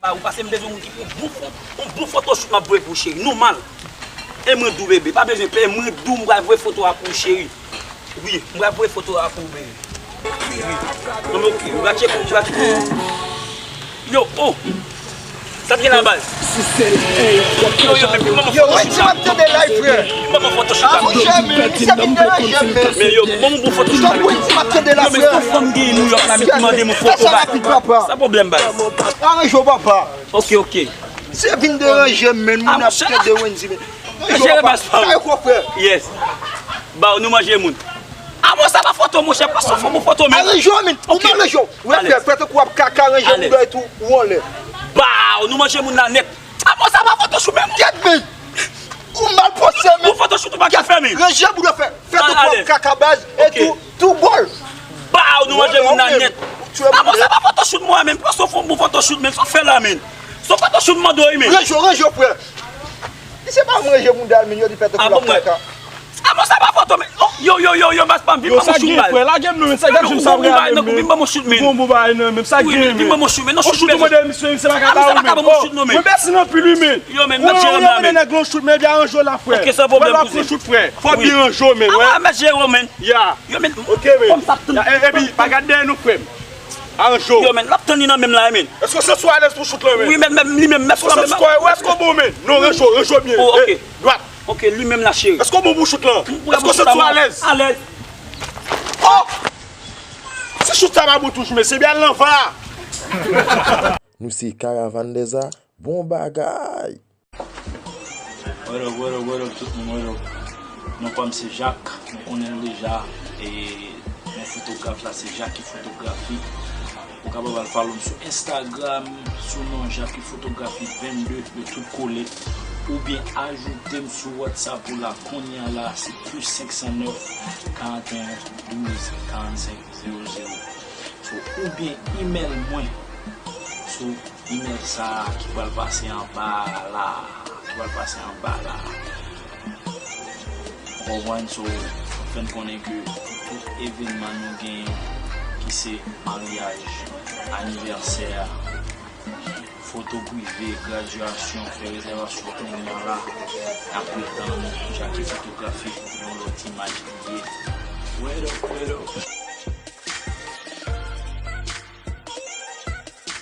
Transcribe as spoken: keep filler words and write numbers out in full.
Ba ou pase m bezwen yon bon, bon, yon bon photoshoot m ap voye pou cheri. Nòmal. E mwen di w bebe, pa bezwen pè, mwen di w m pral voye foto a pou cheri. Wi, m pral voye foto a pou bebe. Wi. Non, men ok, ou va tcheke, ou va tcheke. Yo, oh. Sa t gen la baz? Yo, yo, men, men, men, Yo, Wendy, m ap tande live, frè. Mwen pran foto chita. Ah, monchè, men, se vin deranje m, men. Men yo, bon, bon foto chita. Wendy, m ap tande la, frè. Yo, men, se fanm gen New York la, men ki mande m foto ba. Sa pwoblèm ba. Aranje w, papa. Ok, ok. Se vin deranje m, men, moun ap tande Wendy, men. Jere bas pa. Sa yo, frè. Yes. Ba, nou manje moun. Ah, bon, sa pa foto, monchè. Pas yon fo, bon foto, men. Aranje w, men. Ou mal ranje w. Ou fè, fè tankou w ap ka, ka ranje moun dòy tou, ou anlè. Ba, nou manje moun la nèt. Ah, bon, sa pa foto sou men. Kèt, men. Ou mal pase, men. Ou foto sou tou pa ka fè, men. Ranje boul fè. Fè tankou w ap ka, ka baz, e tou, tou bòl. Ba, nou manje moun la nèt. Ah, bon, sa pa foto sou mwen, men. Pas yon fo, bon foto sou men. Sa fè la, men. Sa foto sou mwen, dòy, men. Ranje w, ranje w, frè. Li se pa manje moun dal, men yo di fè tankou l ap kaka. Ah, bon, sa pa foto, men. Oh, yo, yo, yo, yo, bas pa m, vin ban m yon chout, baz. Yo, sa gen, frè, lage m non, men, sa gen, sa m rale, men. Vin ban m yon chout, men. Bon, bon, bagay, non, men, sa gen, men. Vin ban m yon chout, men, non, chout, men. Misye, misye pa ka ba ou, men. Oh, mwen mèsi nan pil, wi, men. Yo, men, n ap jere m la, men. Nèg lan chout, men, byen yon jou la, frè. Ok, sa pwoblèm, kouzen. Fò byen yon jou, men, wè. Ah, mèt jere w, men. Ya. Yo, men. Ok, men. Kòm sa, epi, pa gad dèyè nou, frè m. Aranje w. Yo, men, l ap tann li nan men m la, men. Èske w santi w alèz pou chout lan, men? Wi, men, men, li menm, men. Èske w santi w, èske w bon, men? Non, ranje w, ranje w byen. Oh, ok. Dwat. Ok, li menm la, cheri. Èske w bon pou chout lan? Èske w santi w alèz? Alèz. Oh! Si chout sa pa bon toujou, men se byen al nan va. Nou se Caravane des Arts. Bon bagay! What up, what up, what up, tout moun, what up? Non pa m se Jacques, nou konnen l deja. E non fotograf la se Jackie Fotografi. Ou kapab al follow m sou Instagram sou non Jackie Fotografi vennde, yo tout kole. Oubyen ajoute m sou WhatsApp ou la kounye a la, se plis senk san nèf, karanteyen, douz, karannsenk, zewo zewo. So, oubyen email mwen sou email sa a ki pral pase anba la, ki pral pase anba la. Ou konprann? So, fè n konnen ke tout evenman nou genyen, ki se maryaj, anivèsè, foto prive, gradyasyon, fè rezèvasyon kounye a la. N ap ret tann Jackie Fotografi, yon lòt imaj li ye. Word up, word up.